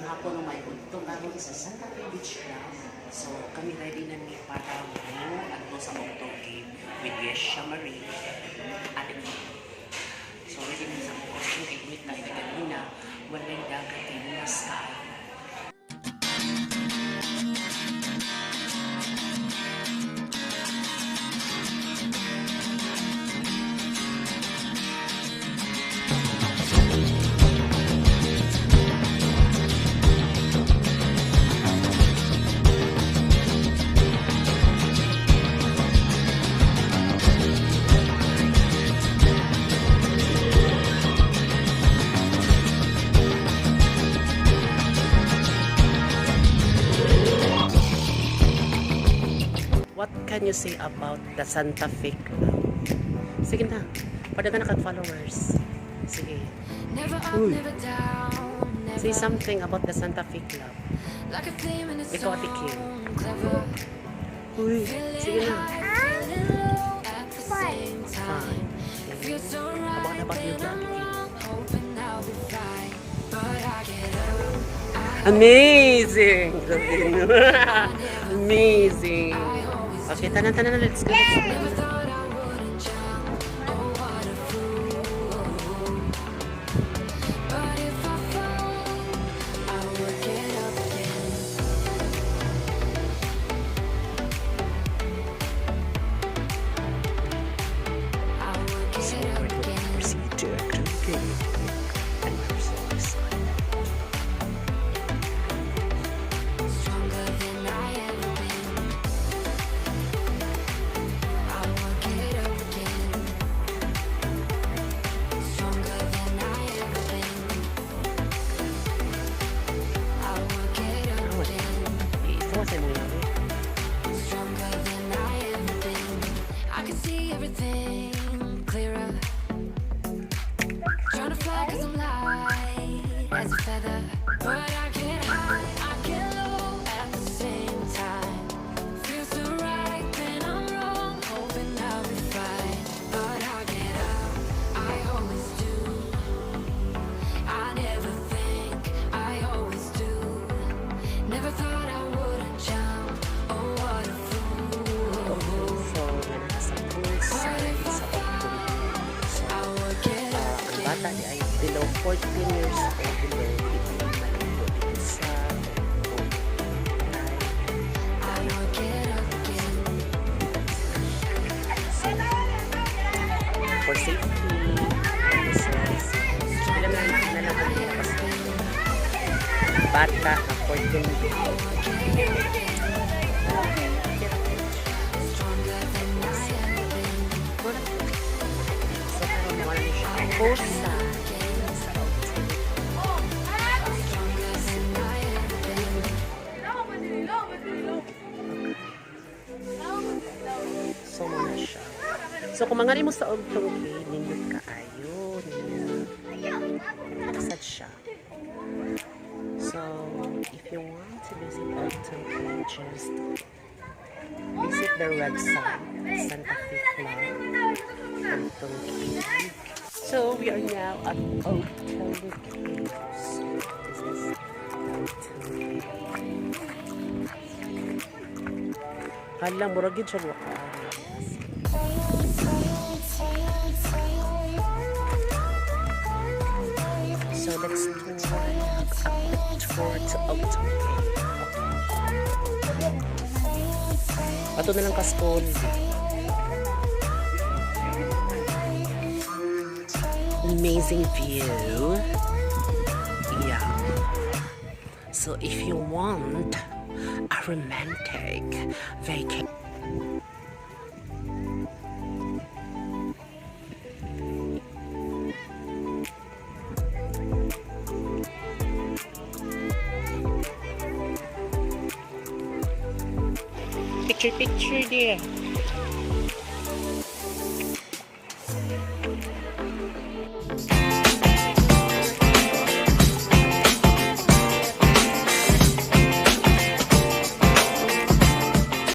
Hapon ng may udto karon sa Santa Fe Beach Club. So kami ready na mi para mo adto sa Ogtong Cave with Yesha Marie Ate Kim. So ready na sa mga costume kay init tayo na ganina. Walay dagat kay mga sky. What can you say about the Santa Fe Club? Sige na. Padagan na kag followers. Sige. Never up, Uy. Never down, never Say something about the Santa Fe Club. Like a flame in a Ikaw, Ate Kim. song, clever. Uy, Feeling sige na. High, feeling low at the same time. Fine. Feel so right, About you, then I'm Ate Kim? Wrong, hoping I'll be fine. But I get up, I Amazing! Amazing! I always Okay, tanan, tanan, let's go. Let's go. Never thought I wouldn't jump. Oh, what a fool. But if I fall, I would get up again. I would So get up we're going to again. Proceed to Ogtong Cave. And we're so excited. Stronger than I ever been. I will get up again. Stronger than I ever been. I will get up again. Ikaw sa mga yari. Stronger than I ever been. I can see everything clearer. Trying to fly 'cause I'm light as a feather. But I get high, I get low at the same time. Feel so right, then I'm wrong, hoping I'll be fine. But I get up, I always do. I never think, I always do. Never thought I wouldn't jump. Oh, what a fool. So, nasa poolside sa Ogtong Cave. So, I would get up ang bata diay below 14 years old below, dili maligo dito sa Ogtong. I would get up again. So, for safety purposes, sila na lang ang nila bata na 14 below. Okay. Stronger than I ever been. So, karon mo na siya ang poolside sa Ogtong. Stronger than I ever been. So, mo na siya. So, kung mangari mo sa Ogtong Cave, nindot kaayo. Sad siya. So, if you want to visit Ogtong Cave, just visit their website, Santa Fe Club, Ogtong Cave. So, we are now at Ogtong Cave. So, this is Ogtong Cave. Hala, murag yun siya bukaan. So let's tour a quick tour to Ogtong Cave. Okay. Ato na lang ka school. Amazing view. Yeah. So if you want a romantic vacation. Picture, picture there.